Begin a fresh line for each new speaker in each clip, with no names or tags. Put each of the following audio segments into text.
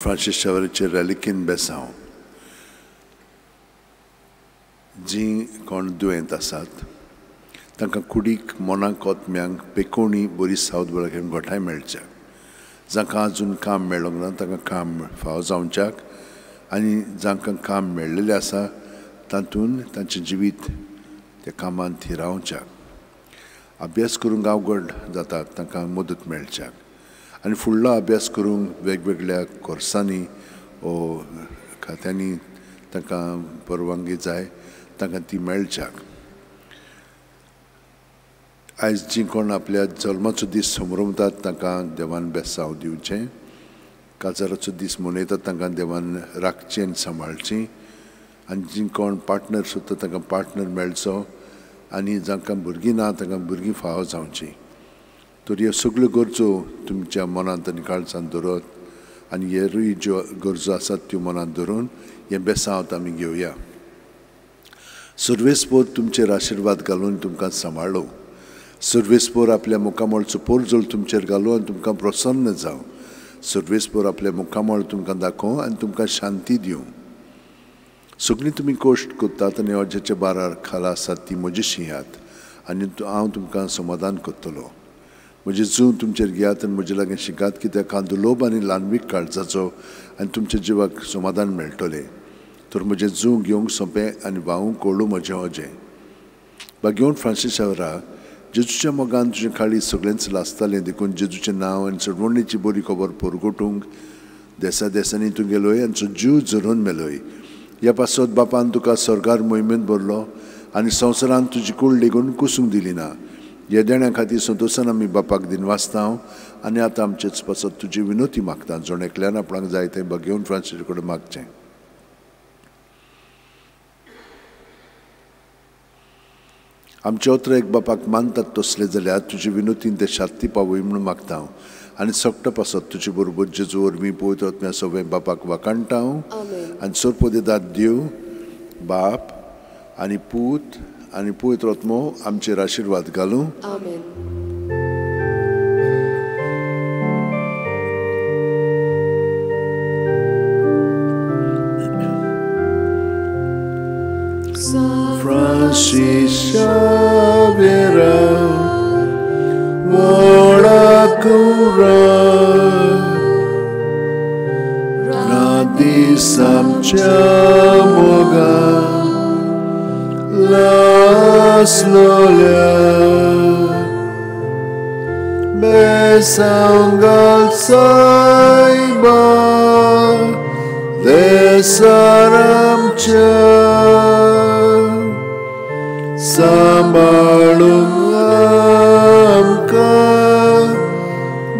Francis शावरीचें रेलिकीन बेसांव. जीं कोण दुयेंत आसात तांकां कुडीक मनाक ओतम्यांक पेकोणी बरी सावध बळग्यान घोटाय मेळच्या, जांकां आजून काम मेळोंक ना तांकां काम फावो जावच्याक आनी जांकां काम मेळ्ळेलें आसा तातूंत तांचें जिवीत त्या कामांत थिरावच्याक, अभ्यास करूंक अवघड जाता तांकां मदत मेळच्याक आनी फुडलो अभ्यास करूंक वेगवेगळ्या कोर्सांनी ओ खात्यांनी तांकां परवानगी जाय तांकां ती मेळच्याक. आयज जीं कोण आपल्या जल्माचो दीस समरमतात तांकां देवान बेसांव दिवचें, काजाराचो दीस मनयतात तांकां देवान राखचें आनी सांबाळचें आनी जीं कोण पार्टनर सोदता तांकां पार्टनर मेळचो आनी जांकां भुरगीं ना तांकां भुरगीं फावो जावचीं. तर ह्यो सगळ्यो गरजो तुमच्या मनांत आनी काळजांत दवरत आनी हेरूय ज्यो गरजो आसात त्यो मनांत धरून हें बेसांव आमी घेवया. सर्वेस्पोर तुमचेर आशिर्वाद घालून तुमकां सांबाळो, सर्वेस्पोर आपल्या मुखामळचो पोरजोल तुमचेर घालूं आनी तुमकां प्रसन्न जावं, सर्वेस्पोर आपल्या मुखामळ तुमकां दाखोवं आनी तुमकां शांती दिवं. सगळीं तुमी कश्ट करतात आनी अज्याच्या बारार खाला आसात ती म्हजी शिंयात आनी हांव तुमकां समाधान करतलो. म्हजें जूं तुमचेर घेयात आनी म्हजे लागीं शिकात कित्याक हांव दुलोब आनी ल्हानवीक काळजाचो आनी तुमच्या जिवाक समाधान मेळटलें. तर म्हजें जूं घेवंक सोंपें आनी व्हांवूंक कोळू म्हजें अजें. बागेवन फ्रांसीस शावरा, जेजूच्या मोगान तुजें काळीज सगळेंच लासतालें देखून जेजूचें नांव आनी चडवणीची बरी खबर परगटूंक देसा देसांनी तूं गेलोय आनी जीव झरोवन मेलोय. ह्या पासत बापान तुका सरकार मोहिमेंत भरलो आनी संवसारांत तुजी कूड लेगून कुसूंक दिली ना. ह्या देण्या खातीर संतोशान आमी बापाक दिनवासता आनी आतां आमचेच पासत तुजी विनोती मागता. जण एकल्यान आपणाक जाय तें बगेवन फ्रांसीस कडेन मागचें. आमचे अत्र एक बापाक मानतात तसले जाल्यार तुजी विनोतीन ते शांती पावय म्हणून मागता हांव आनी सगटो पासत तुजे बरोबर जेजू वरवीं पवित्र आत्म्या सगळें बापाक वाखाणटा हांव आनी सरपदेदार देव बाप आनी पूत आनी पवित्र आत्मो आमचेर आशिर्वाद घालूं. Francis Xavier, सांबाळूंक आमकां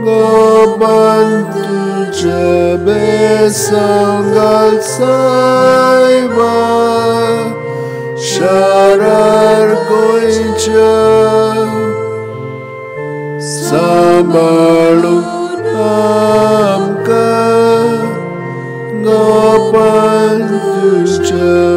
गोपान तुज्या बेसांव घाल सायबा शारार गोंयच्या सांबाळूंक आमकां गोपान तुज्या